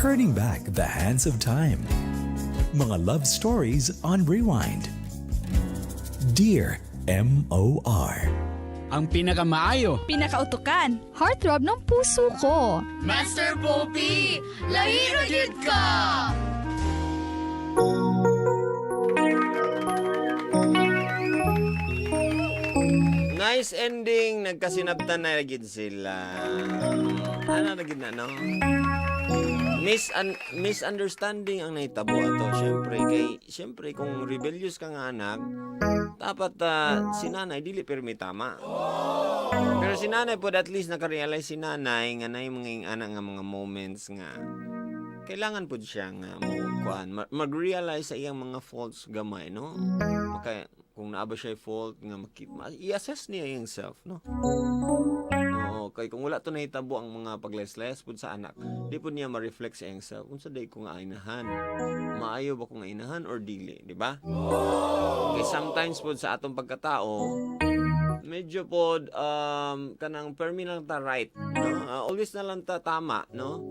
Turning back the hands of time. Mga love stories on rewind. Dear MOR. Ang pinakamaayo. Pinakautukan. Heartthrob ng puso ko. Master Poppy, lahiro jud ka! Nice ending, nagkasinabtan na gid sila. Ano na gid na, no? Misunderstanding ang nahitabo ato, syempre kay syempre kung rebellious ka nga anak, dapat si nanay dili pirmi tama. Pero si nanay pod, at least nakarealize si nanay nga nay mga anak nga mga moments nga kailangan pod siya nga mo kuan, mag-realize sa iyang mga faults gamay, no? Maka kung naa ba siya fault nga i-assess niya iyang self, no? Oo, kay kung wala to nahitabo ang mga pagles-les pud sa anak, di pud niya ma-reflect sa iyang self. Unsa day ko nga inahan? Maayo ba ko nga inahan or dili, di ba? Kay sometimes pud sa atong pagkatao, medyo pod kanang permi lang ta right, no? Always na lang ta tama, no?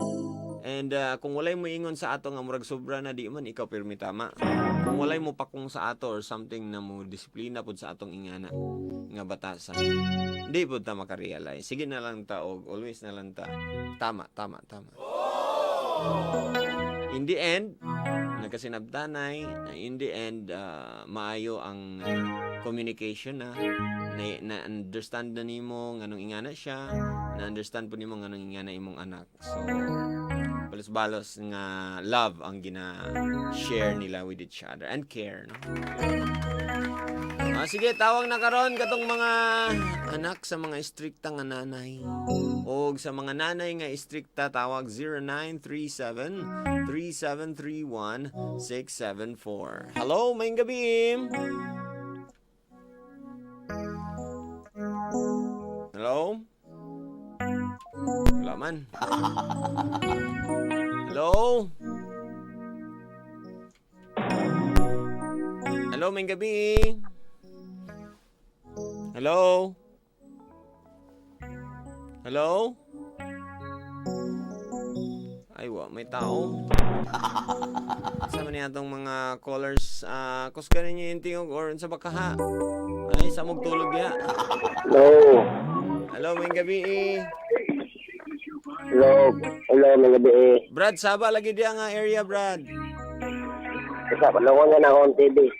And kung walay mo ingon sa ato nga murag sobra na, di man ikaw pirmi tama. Kung walay mo pakong sa ato or something na mo disiplina pud sa atong ingana nga batasan, di pud ta makarealize. Sige na lang ta og always na lang ta tama, tama, tama. In the end, nagkasinabtanay. In the end, maayo ang communication na, na understand na nimo nganong ingana siya, na understand po nimo nganong ingana imong anak. So balos-balos nga love ang gina-share nila with each other and care, no? Sige, tawag na karon katong mga anak sa mga istrikta nga nanay. O sa mga nanay nga istrikta, tawag 0937 3731 674. Hello, maayong gabi. Hello? Wala man. Hello? Hello, maayong gabi. Hello? Hello? Ay, wa, may tao. Sa man niya atong mga callers, kusgan ninyo yung tingog or unsa ba kaha? Ay, samog tulog ya. Hello. Hello, maayong gabi. Hello. Hello, mga gabi. Brad, saba lagi diya nga area, Brad. Isa, panahon na akong TV.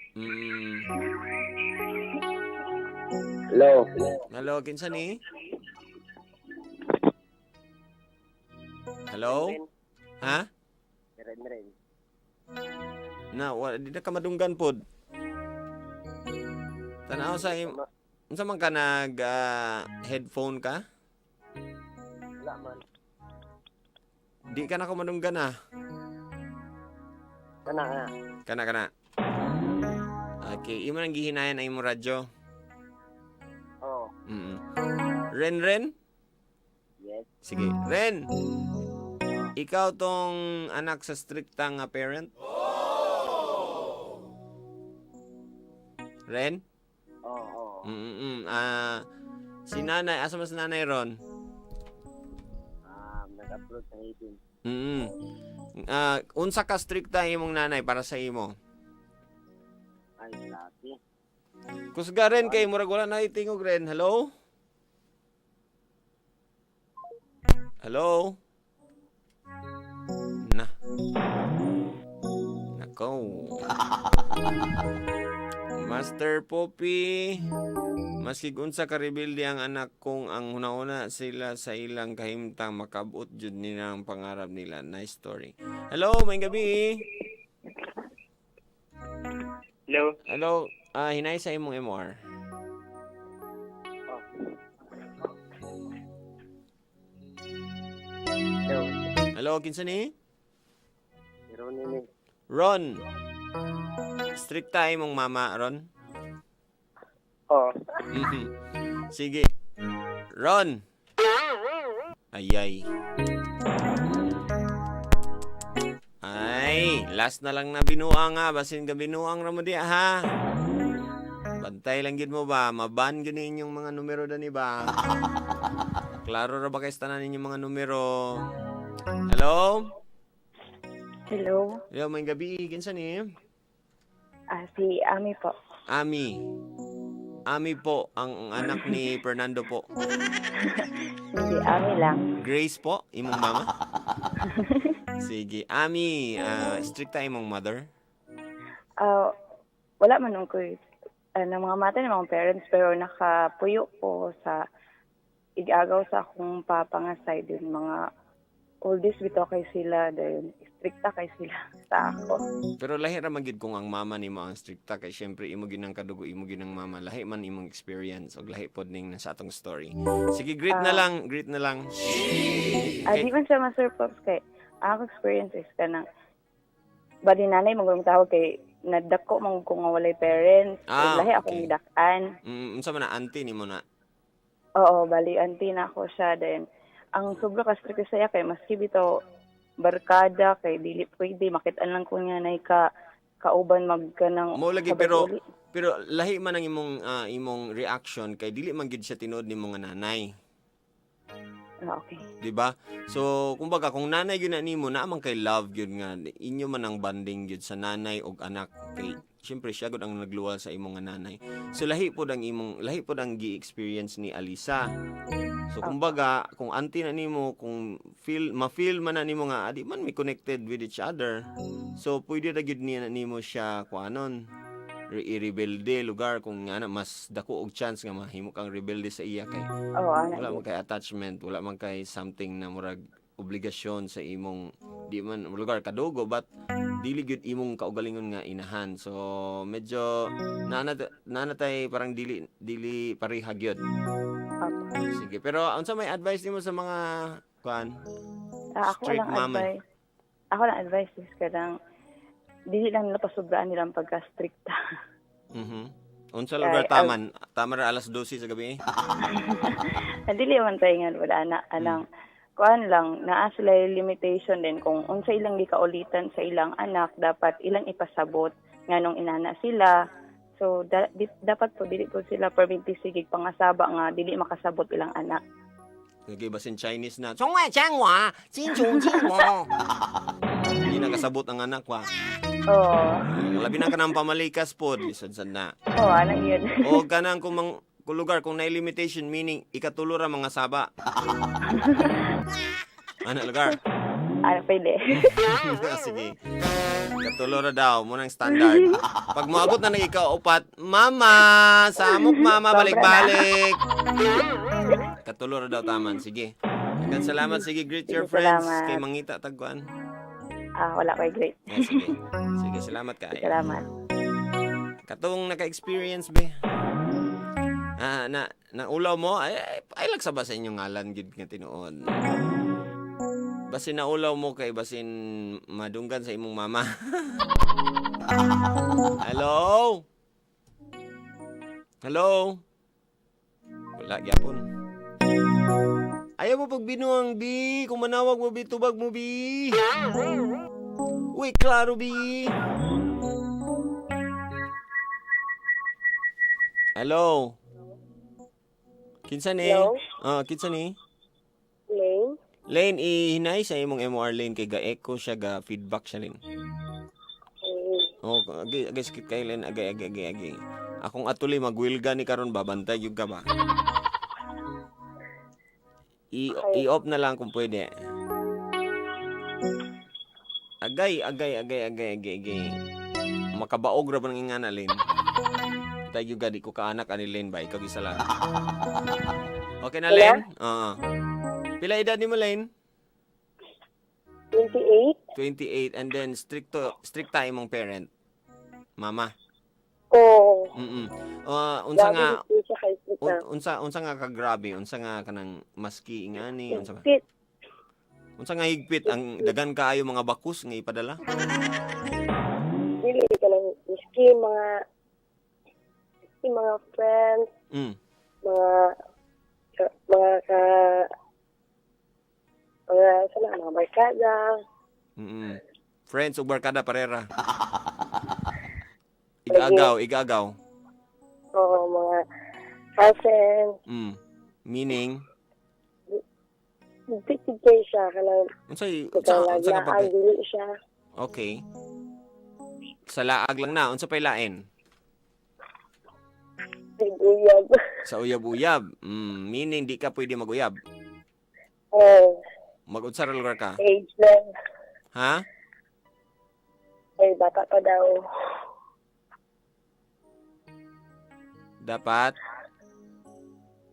Hello. Hello, kinsa ni? Hello? Ha? Ren, Ren. Na, wa, di na ka madunggan pod. Tanaw sa im unsa man ka nag headphone ka? Wala man. Di ka na ko madunggan ah. Kana, kana. Kana kana. Okay, imo nang gihinayan ang imong radyo. Oo. Ren Ren? Yes. Sige, Ren. Ikaw tong anak sa strikta nga parent? Ren? Oo, oo. Si nanay, asa man si nanay ron? Nag-upload sa 18. Unsa ka strikta imong nanay para sa imo? Ay, laki. Kusga rin kay murag wala na itingog, Ren. Hello? Hello? Na. Nako. Master Poppy, maski unsa ka rebelde ang anak, kung ang hunahuna sila sa ilang kahimtang, makabot jud nila ang pangarap nila. Nice story. Hello, maayong gabi. Hello. Hello, hinay sa imong MR. Oh. Hello. Hello, kinsa ni? Ronnie ni. Ron. Strikta imong mama, Ron? Oo. Sige. Ron. Ayay. Ay, last na lang na binuang ha. Basin ka binuang ra mo di ha. Bantay lang gid mo ba? Maban gid inyong mga numero dani ba? Klaro ra ba kay tanan ninyong mga numero? Hello? Hello. Hello, maayong gabii, kinsa ni? Ah, si Ami po. Ami. Ami po, ang anak ni Fernando po. Hindi, Ami lang. Grace po, imong mama? Sige. Ami, strikta imong mother? Ah, wala man nung ko ng mga mata ng mga parents, pero nakapuyo ko sa igagaw sa akong papa nga side yun, mga oldies bitaw kay sila, dayon strikta kay sila sa ako. Pero lahi ra man gid kung ang mama nimo ang strikta kay syempre imo ginang kadugo, imo ginang mama, lahi man imong experience og lahi pod ning nasa atong story. Sige, greet na lang, greet na lang. Ah, di man siya ma-Sir Pops kay ang ako experience is kanang bali nanay magulong tawag kay nadako man ko nga walay parents. Lahi akong gidak-an. Unsa man na auntie nimo na? Oo, bali auntie na ako siya then ang sobra ka strict saya kay maski bitaw barkada kay dili pwede makit-an lang ko nga nay ka kauban mag kanang Mao lagi sabay pero uli. pero lahi man ang imong reaction kay dili man gid siya tinuod nimo nga nanay. Ah, okay. Di ba? So, kumbaga kung nanay gyud na nimo, naa man kay love gyud nga inyo man ang bonding gyud sa nanay og anak kay syempre siya gud ang nagluwal sa imong nga nanay. So lahi pod ang gi-experience ni Alisa. So kumbaga, kung auntie na nimo, kung feel ma-feel man na nimo nga adi man mi connected with each other. So pwede ra gyud niya na nimo siya kuanon, i-rebelde lugar kung nga na mas dako og chance nga mahimo kang rebelde sa iya kay Oo, ana. wala man kay attachment, wala man kay something na murag obligasyon sa imong di man lugar kadugo, but dili gyud imong kaugalingon nga inahan. So medyo naanatay parang dili dili pareha gyud. Opo. Sige, pero unsa may advice nimo sa mga kuan? Ah, ako Strict lang mama. advice. Ako lang advice is kanang dili lang nila pasubraan nilang pagka-strikta. Unsa lugar Ay, taman? Tama ra alas 12 sa gabi? Dili man tayo nga wala na anang kuan lang, naa sila yung limitation din kung unsa ilang gikaulitan sa ilang anak, dapat ilang ipasabot nganong inana sila. So dapat po dili po sila perminti sige pangasaba nga dili makasabot ilang anak. Sige, basin Chinese na. Chongwa, changwa, chinchung, chingwo. Hindi nakasabot ang anak wa. Oo. Labi na ka ng pamalikas pod, lisod sad na. Oo, ana yun. O kanang kung mang kung lugar kung na limitation, meaning ikatulo ra mga saba. Ana lugar. Ano pwede. Sige. Katulo ra daw mo nang standard. Pag moabot na ng ikaw-upat, mama, samok mama, balik-balik. Katulo ra daw taman. Sige. Daghang salamat. Sige, greet your Sige, friends. salamat. Kay mangita tagkuan. Ah, wala ko'y great. Yeah, sige. Sige, salamat kaayo. Salamat. Katong naka-experience be. Ah, na naulaw mo ay ay, ay lagsa ba sa inyong ngalan gid nga tinuod. Basin naulaw mo kay basin madunggan sa imong mama. Hello? Hello? Wala gyapon. Ayaw mo pagbinuang bi, kung manawag mo bi, tubag mo bi. Uy, klaro bi. Hello. Kinsa ni? Hello? Ah, kinsa ni? Lane? Lane, ihinay sa imong MOR lane kay ga-echo siya, ga feedback siya lane. Oh, agay agay sakit kay lane, agay agay agay agay. Akong atuli magwilga ni karon, babantay gyud ka ba? I-off na lang kung pwede. Agay, agay, agay, agay, agay, agay. Makabaog ra ba ng ingana, Lane? Tayo gyud di ko kaanak ani Lane ba, ikaw gisa lang. Okay na, Lane? Oo. Pila edad nimo, Lane? 28? 28, and then strikta imong parent. Mama. Oo. Unsa nga Grabe, siya kay strict unsa nga kagrabe, unsa nga kanang maski ingani, unsa ba? Higpit. Unsa nga higpit ang dagan kaayo mga bakus nga ipadala? Dili ka lang, miski mga friends, mga ka, mga, sana, mga barkada. Friends ug barkada parera. Igagaw, igagaw. Oo, mga cousins. Meaning Higpit kayo siya, kanang, unsay unsa ikaw unsa nga laglaan, pagka dili siya. Okay. Sa laag lang na, unsa pay lain? Nag-uyab. Sa uyab-uyab. Meaning di ka pwede maguyab. Oo. Mag-unsa ra lugar ka? Age lang. Ha? Ay, bata pa daw. Dapat.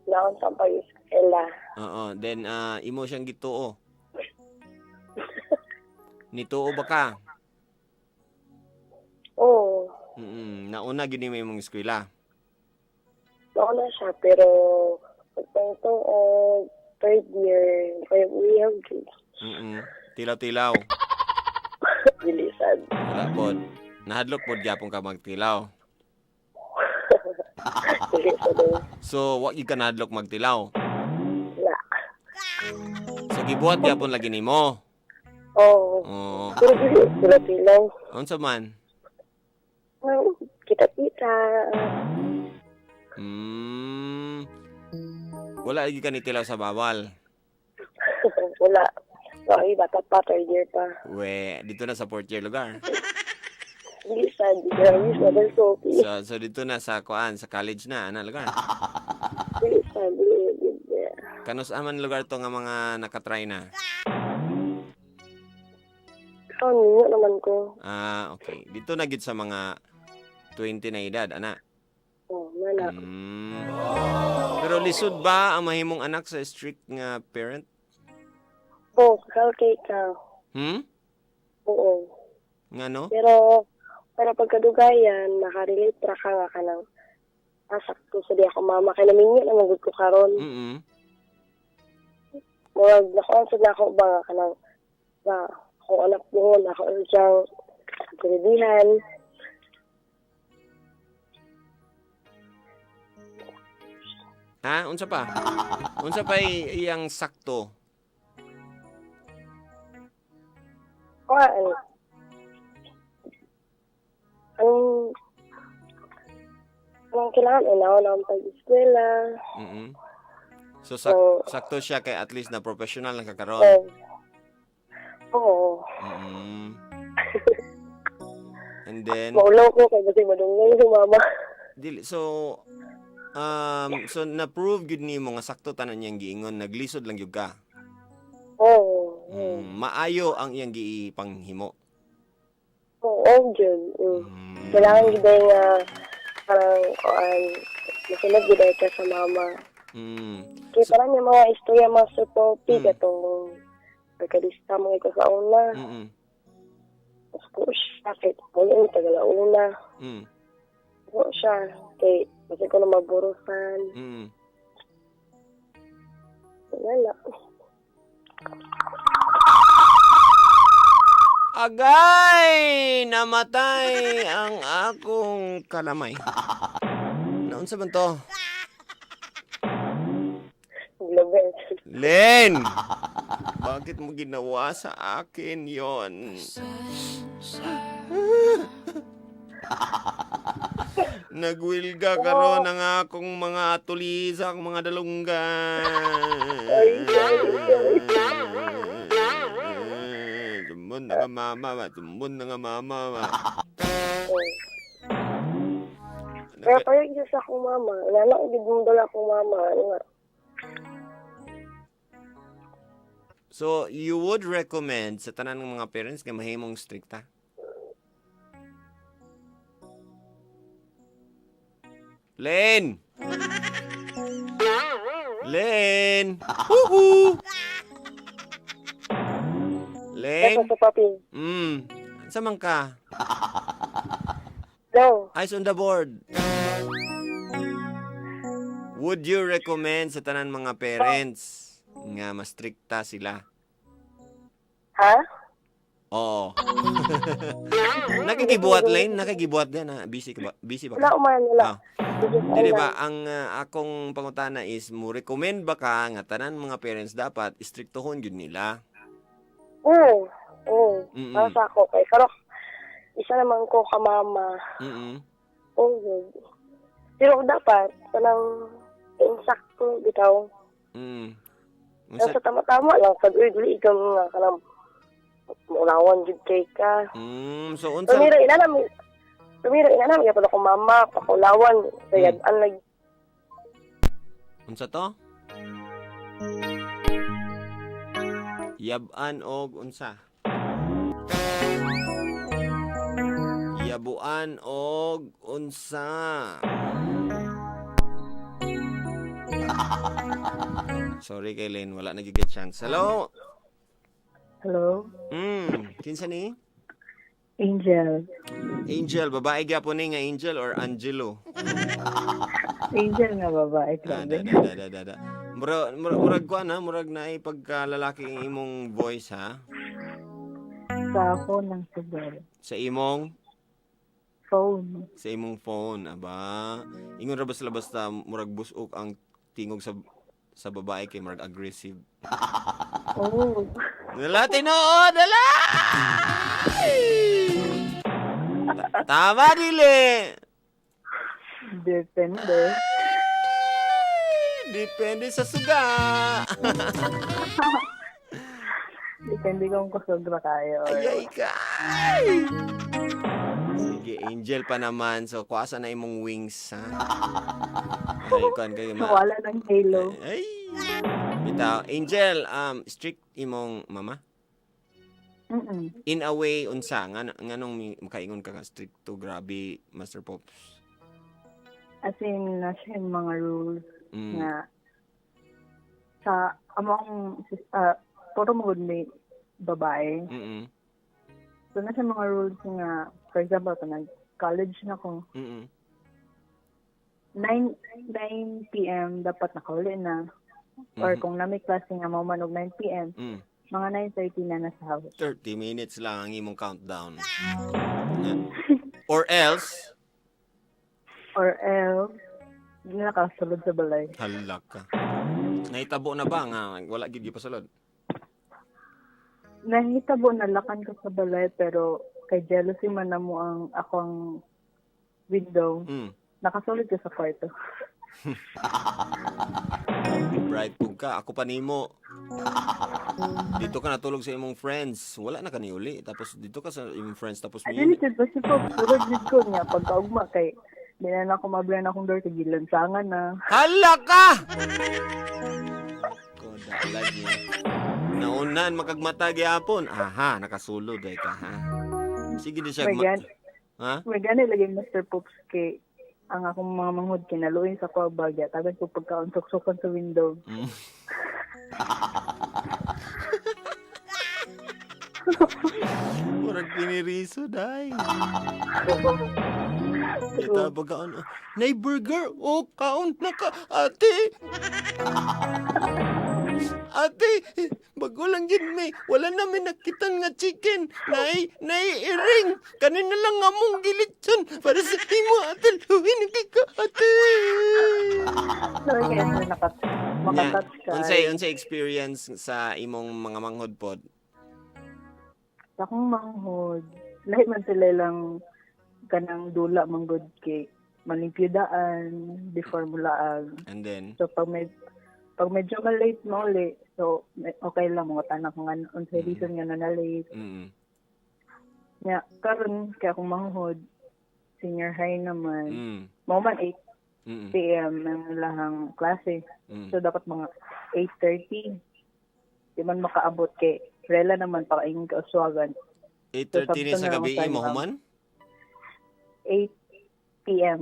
Naon sa pag-eskwela. Oo, then imo siyang gituo. Nituo ba ka? Oo. Nauna gid nimo imong eskwela. Nauna siya, pero pagtungtong o third year, kaya uyab. Tilaw-tilaw. Bilisan. Wala pod. Nahadlok pod gyapon ka magtilaw. Bilisan eh. So, wa gyud ka nahadlok magtilaw. Wala. So gibuhat gyapon lagi nimo. Oo. Oo. Pero dili sila tilaw. Unsa man? Kita-kita. Wala lagi ka nitilaw sa bawal. Wala. Ay, bata pa, third year pa. We, dito na sa fourth year lugar. Hindi sa, di grabe sa dahil sopi. So dito na sa kuan, sa college na, ana lugar. Dili sa, dili, dili. Kanus aman lugar to nga mga nakatry na. Oh, ninyo naman ko. Ah, okay. Dito na gid sa mga 20 na edad, ana. Oh, mana. Pero lisod ba ang mahimong anak sa strict nga parent? Oh, kakal ka. Oo. Ngano? Pero, pero pagkadugayan, makarelate ra ka nga ka ng sakto sa di ako mama. Kaya naminyo naman gud ko karon. Murag, nakuan sa nako ba nga ka ng ba, ako anak mo, ako siyang kinibihan. Ha? Unsa pa? Unsa pa iyang sakto? Kuan. Ang kailangan, unaw na ang pag-eskwela. So sakto siya kay at least na professional lang kakaron. Oo. And then Maulaw ko kay kasi madungay si mama. Dili, so so na-prove gyud nimo nga sakto tanan niyang giingon, naglisod lang gyud ka. Oo. Maayo ang iyang gipanghimo. Oo, gyud. Kailangan gyud nga parang kuan masunod gyud ka sa mama. Kaya parang yung mga istorya mga Sir Poppy, katong pagkalista mo ko sa una. Mas siya, kay wala yung tagalauna. Oo siya, kay kasi ko na maburusan. Wala. Agay! Namatay ang akong kalamay. Naunsa man to? Len! Bakit mo ginawa sa akin yon? Nagwilga karon ang akong mga tuli sa akong mga dalunggan. Tumbon na nga mama, ba? Tumbon na nga mama. Ba? Pero parang dyan sa akong mama. Wala na akong gidundol akong mama. Ano nga. So, you would recommend sa tanan ng mga parents nga mahimong strikta? Len! Len! Huhu! Len? Yes, Papi. Sa man ka? No. Eyes on the board. Would you recommend sa tanan mga parents nga mas strikta sila? Ha? Oo. Nakikibuhat, Lane? Nakikibuhat din, ha? Busy ka ba? Busy ba ka? Wala man, wala. Ah. Dili ba, ang akong pangutana is, mo recommend ba ka nga tanan mga parents dapat striktohon gyud nila? Oo. Oo. Para sa ako. Kay karok, isa naman ko ka mama. Oo. Pero dapat, kanang insakto, bitaw. Pero sa tama-tama lang, pag uy, dili ikaw nga, kanang Maulawan jud kay ka. So unsa Tumira ina na Tumira ina na gyapon ako mama pakulawan kaya an lagi. Unsa to? Yab-an og unsa? Yabuan og unsa? Sorry kay Lynn, wala na gyud kay chance. Hello? Hello? Kinsa ni? Angel. Angel, babae gyapon ni nga Angel or Angelo? Angel nga babae, Ah, da, da, da, da, da, da. Mura, mura, murag kuan ha, murag naay pagkalalaki ang imong voice ha. Sa phone ng sugal. Sa imong Phone. Sa imong phone, aba. Ingon ra ba sila basta murag busok ang tingog sa babae kay murag aggressive. Oh. Dala tinuod, dala. Tama dili. Depende. Depende sa suga. Depende kung kusog ba kayo. Ayay ka. Sige, angel pa naman. So, kuasa na imong wings, ha? Ay, kuan kayo ma. Wala ng halo. Ay. Bitaw, Angel, strict imong mama? Mm-mm. In a way, unsa nga nganong makaingon ka nga strict to, grabe, Master Pops? As in, nasa yung mga rules nga sa among puro mo may babae. So nasa mga rules nga, for example, kung nag-college na ko, 9 p.m. dapat nakauli na. Or kung na may klase nga mo man og 9 p.m., mga 9:30 na nasa house. 30 minutes lang ang imong countdown. Yeah. Or else, Or else, di na nakasulod sa balay. Hala ka. Nahitabo na ba nga wala gid gipasulod? Nahitabo na lakan ko sa balay pero kay jealousy man na mo ang akong window. Nakasulod ko sa kwarto. Bright pug ka, ako pa nimo. Dito ka natulog sa imong friends. Wala na ka niuli. Tapos dito ka sa imong friends tapos Ay, dili jud ba si Pop? Sulod jud ko niya pagkaugma kay di na ako mablan akong door kay gilansangan na. Hala ka! Koda lagi. Naunan makagmata gyapon. Aha, nakasulod ay ka ha. Sige di siya. May Ha? May gani lagi Mr. Pops kay ang akong mga manghod kinaluin sa kuha bagya. Tagan ko pagkaon suksukan sa window. Murag piniriso day. Kita pagkaon. Nay burger. Oh, kaon na ka ate. Ate, bago lang yun may. Wala namin nakitan nga chicken. Nay, nay iring. Kanina lang among gilitson para sa imo ate. Luhin ka ate. So, kaya makatouch ka. Unsay experience sa imong mga manghod pod? Sa akong manghod, lahi man sila lang kanang dula manggod kay malimpyo daan before mulaag. And then So pag medyo ma-late mo uli, so okay lang mga tanak nga unsay reason nga na na-late. Nya karon kay akong manghod senior high naman. Mao man 8 p.m. ang lahang klase. So dapat mga 8:30. Di man makaabot kay rela naman pakaingin ka uswagan. 8:30 ni sa So, gabi sabto na imo lang human? 8 p.m.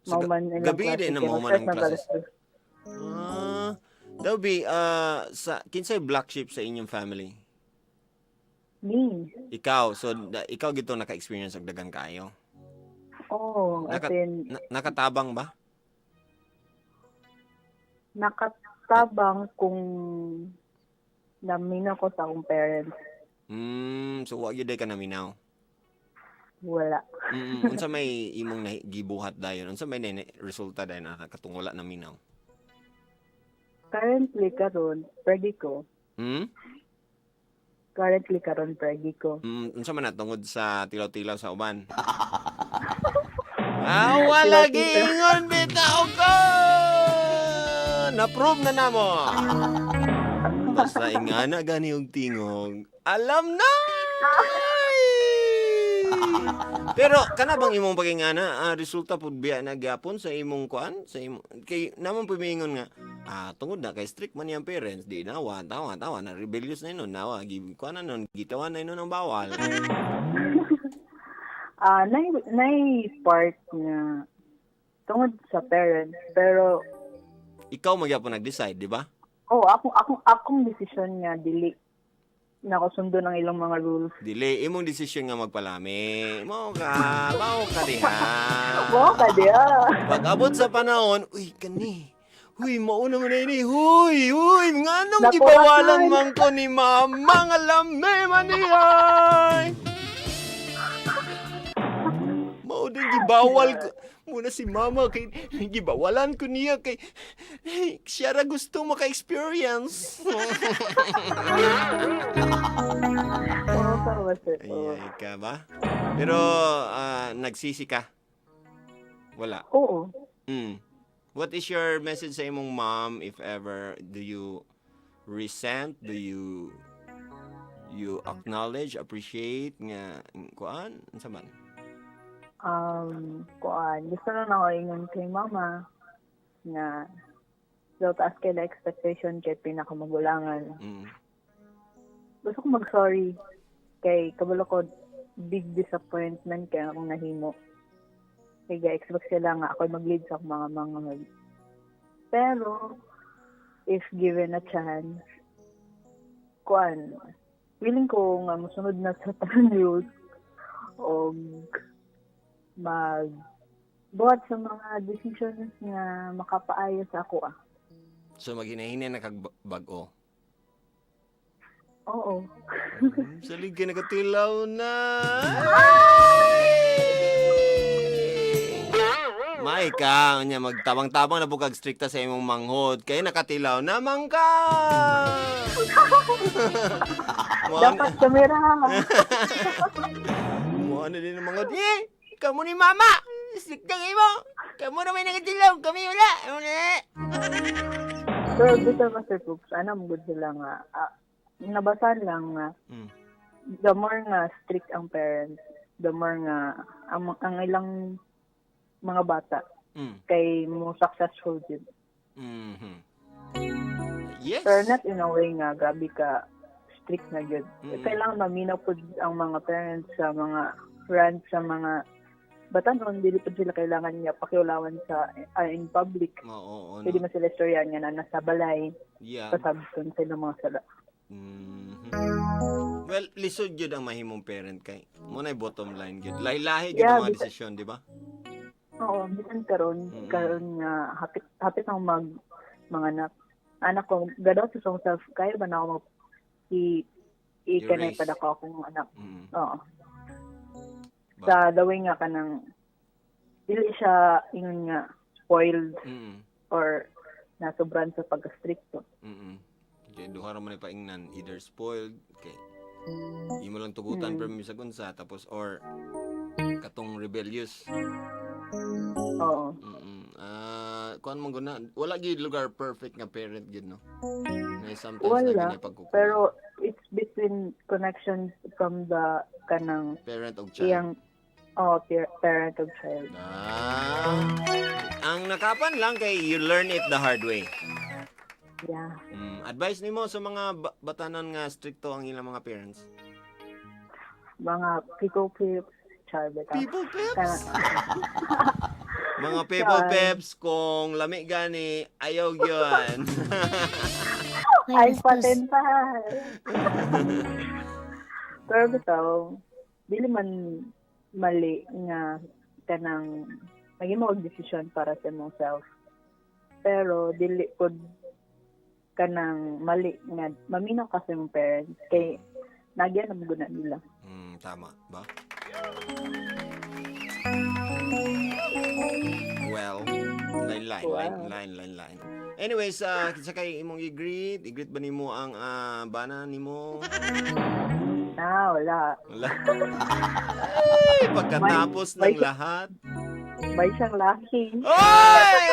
Sa Mao man ilang gabi klase din na kay mao man mag-start ang na classes. alas 2. Ah, daw bi sa kinsay black sheep sa inyong family? Me. Ikaw, so ikaw gito naka-experience og dagan kaayo. Oh, as in, Nakatabang ba? Nakatabang kung naminaw ko sa akong parents. So wa gyud ka naminaw. Wala. Unsa may imong gibuhat dayon? Unsa may resulta dayon ana katong wala naminaw? Currently karon, pwede ko. Currently karon pwede ko. Unsa man na tungod sa tilaw-tilaw sa uban? Ah, wala giingon bitaw ko. Na-prove na namo. Basta ingana gani og tingog. Alam na! Ay! Pero kana bang imong pagingana, resulta pud biya na gyapon sa imong kuan, sa imong kay naman pumingon nga tungod na kay strict man iyang parents, di nawa, tawa tawa na rebellious na inon, nawa gi kuan na nun, gitawan na inon ang bawal. Nay part nga tungod sa parents, pero Ikaw magyapon nag-decide, di ba? Oh, akong desisyon nga dili na ko sundo ng ilang mga rules. Dili imong desisyon nga magpalami. Mao ka diha. Mo ka diya. Pag abot sa panahon, uy, kani. Huy, mauna man na ini. Huy, huy, nganong Nakuha gibawalan man. man ko ni mama nga lami man niya. Mao din gibawal ko. Muna si mama kay gibawalan ko niya kay siya ra gusto maka-experience. Oo, ka ba, sir? Ay, ay ka ba? Pero nagsisi ka? Wala. Oo. What is your message sa imong mom, if ever? Do you resent? Do you you acknowledge, appreciate nga kuan? Unsa man? Kuan, gusto na ako ingon kay mama na daw taas kay na expectation kay pinakamagulangan. Gusto ko mag-sorry kay kabalo ko big disappointment kay akong nahimo. Kay ga-expect sila nga ako mag-lead sa akong mga manghod. Pero if given a chance, kuan, willing ko nga mosunod na sa tanan rules o mag buhat sa mga decisions nga makapaayo sa ako ah. So maghinahinay na kag bag-o. Oo. Salig ka nakatilaw na. May ka, nya magtabang-tabang na bukag strikta sa imong manghod kay nakatilaw na man ka. Mo Dapat kamera. Mo ano din ang manghod. Eh, kamo ni mama. Strikta kayo mo. Kamo na may nakatilaw, kami wala. Wala. Pero gusto Master Poops, ano, good sila nga. Nabasahan lang nga, the more nga strict ang parents, the more nga ang ilang mga bata kay mo successful din. Yes. Pero not in a way nga grabe ka strict na gyud. Kailangan maminaw pud ang mga parents sa mga rant sa mga batanon, dili pud sila kailangan niya pakiulawan sa in public. Oo, oo, Pwede no. man sila istoryahan nga na nasa balay, pasabton sila mga sala. Well, lisod gyud ang mahimong parent kay. Mo na bottom line gyud. Lahi-lahi gyud Yeah, ang mga desisyon, di ba? Oo, bisan karon, karon nga hapit hapit ang mag mga anak. Anak ko, gadaw sa akong self, kaya ba na ako mag i i kanay I-raise. pa ko akong anak. Oo. Ba- Sa the way nga kanang dili siya ingon nga spoiled or nasobran sa pagka-stricto. Kay duha ra man ay paingnan, either spoiled kay imo lang tugutan pero bisag unsa tapos or katong rebellious. Oo. Kuan man guna, wala gyud lugar perfect nga parent gyud, no. May sometimes na Wala. gyud pagkukulang. Pero it's between connections from the kanang Parent og child. iyang, oh, parent of child. Ang nakapan lang kay you learn it the hard way. Yeah. Advice nimo sa mga batanon nga stricto ang ilang mga parents? Mga people pips, char bitaw. People pips? Mga people Char. pips, kung lami gani, ayaw gyud. Ay, patentahan. Pero bitaw, dili man mali nga kanang maghimo og desisyon para sa imong self. Pero dili pod kanang mali nga maminaw ka sa imong parents kay nagyan ang guna nila. Tama ba? Well, line, line, line, line, line, line. Anyways, kinsa kay imong i-greet? I-greet ba nimo ang bana nimo? Wala. Wala. Ay, pagkatapos ng lahat. May siyang laki. Oy!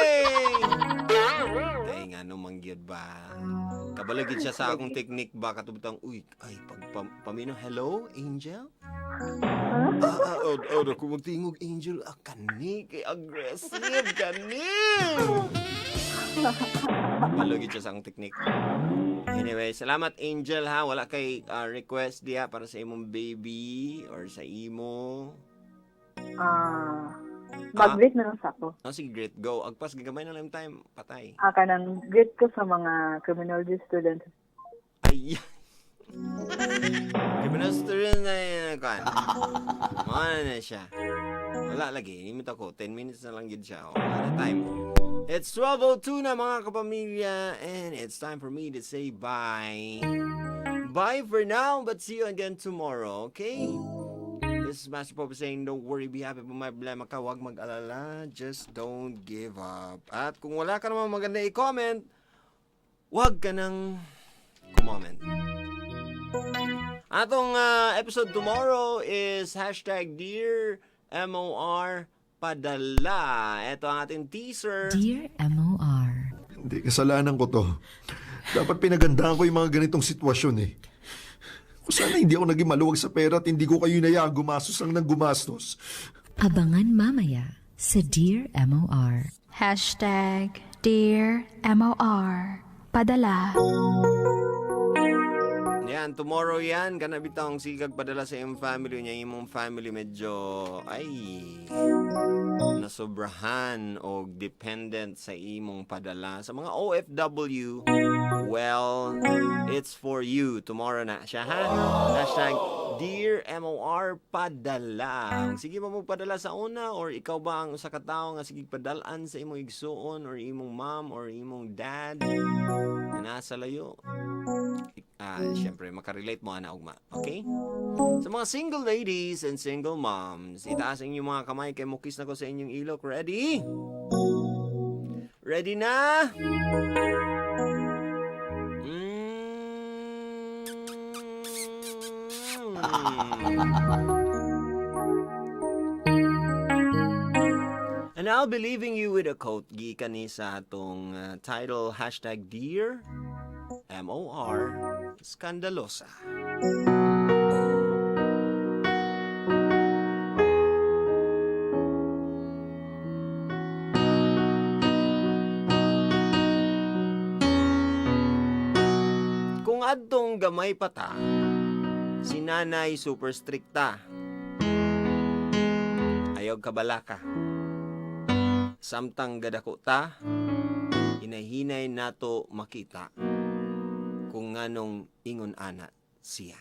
Kay nga no mangyud ba? Kabalo gid siya sa akong technique ba katubtang, uy, ay pag pamino, hello, Angel? Ah, ah, oh, oh, kung magtingog, Angel, ah, kani, kay aggressive, kani! Kabalo gid siya sa akong technique. Anyway, salamat, Angel, ha. Wala kay request diha para sa imong baby or sa imo. Ah, mag-greet na lang sa ako. Oh, sige, great. Go. Agpas, gigamay na lang yung time. Patay. Ah, kanang greet ko sa mga criminology students. Ay. Criminal student na yun. Kuan. Mga na siya. Wala lagi. Nimit ako. 10 minutes na lang yun siya. Wala na time. It's 12:02 na, mga kapamilya. And it's time for me to say bye. Bye for now, but see you again tomorrow, okay? This is Master Pope saying, don't worry, be happy. Kung may problema ka, huwag mag-alala. Just don't give up. At kung wala ka naman maganda i-comment, huwag ka nang comment. Atong episode tomorrow is #DearMORPadala. Ito ang ating teaser. Dear MOR. Hindi, kasalanan ko to. Dapat pinagandaan ko yung mga ganitong sitwasyon eh. Kung sana hindi ako naging maluwag sa pera at hindi ko kayo inayaang gumastos lang ng gumastos. Abangan mamaya sa Dear MOR. #DearMOR. Padala. Yan, tomorrow yan. Kana bitawng sigag padala sa imong family niya. Imong family medyo, ay, nasobrahan o dependent sa imong padala. Sa mga OFW, well, it's for you. Tomorrow na siya, ha? #DearMORPadala. Sige ba mo padala sa una or ikaw ba ang usa ka tawo nga sige padalaan sa imong igsuon or imong mom or imong dad na nasa layo? Ah, syempre makarelate mo ana ugma. Okay? Sa mga single ladies and single moms, itaas ang inyong mga kamay kay mukis na ko sa inyong ilok. Ready? Ready na? And I'll be leaving you with a quote gikan ni sa atong title #DearMORSkandalosa. Kung adtong gamay pa ta, si nanay super strikta. Ayaw kabalaka. Samtang gadako ta, hinahinay nato makita kung nganong ingon ana siya.